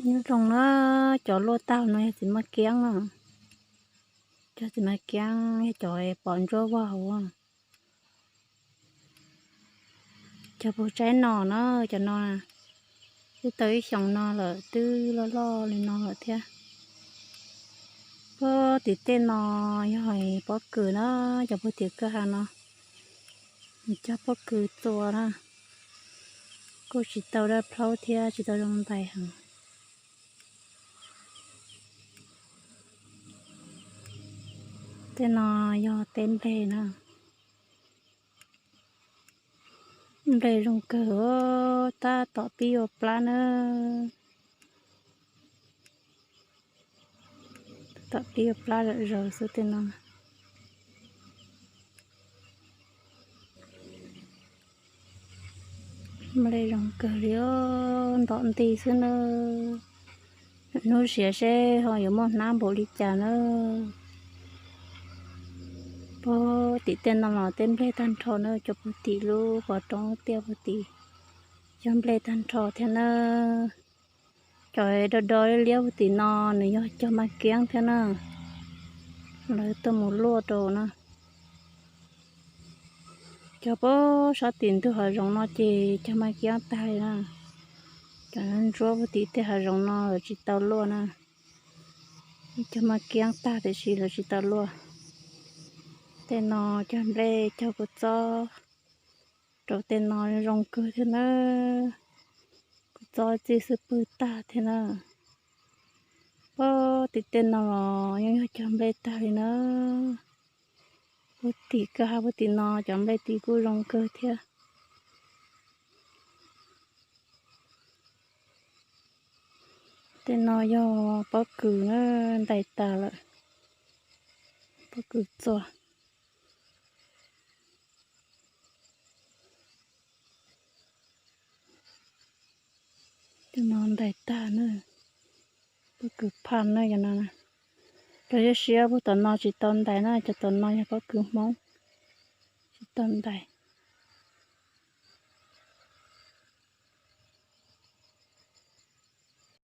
Nyob zoo na, cov luaj tag no yog txiv maj kiab na. Cov txiv maj kiab yog cov pom ntsuab vag hauv. Cov puag tsaib no na, cov no twb tau ib xyoos no lawm, twb loj loj li no lawm thiab. Puag tim tej no yog pob kws na, cov puag tim kwj ha no, nws cog pob kws txua na, kuj tsis tau daj plaub thiab tsis tau zoo ntais heev. Tej no yog teb nplej na. Nplej zoo kawg, tab tom pib ua plab na. Tab tom pib ua plab zom zaws xwb tej no. Nplej zoo kawg li, ntom nti xwb na. Hnub siav seb ho yuav muaj hnab npaum li cas na. Puag tim tej no los tej nplej tag nrho na, cov puag tim lub pov roob tiaj puag tim yog nplej tag nrho thiab na. Cov do do liab liab puag tim no nws yog cog maj kiab thiab na. Lawv tuaj mus luaj rau na. Cov puag sab tim ntug hav zoov no ces cog maj kiab tag li na. Cov ntsuab puag tim tej hav zoov no lawv tsis tau luaj na. Cog maj kiab tag tiam sis lawv tsis tau luaj. Tej no cog nplej cog kua txob. Rau tej no zoo kawg thiab na. Kua txob txij xwb pw tag thiab na. Puag tim tej no los yeej yog cog nplej tag li na. Puag tim kwj ha puag tim no cov nplej tid kuj zoo kawg thiab. Tej no yog pob kws na, ntais tag lawm. Pob kws txua. Tej no ntais tag na. Pob kws phaj na, cov no. Cov siab siab puag tom no tsis tau ntais na, cov tom no yog pob kws Hmoob, tsis tau ntais.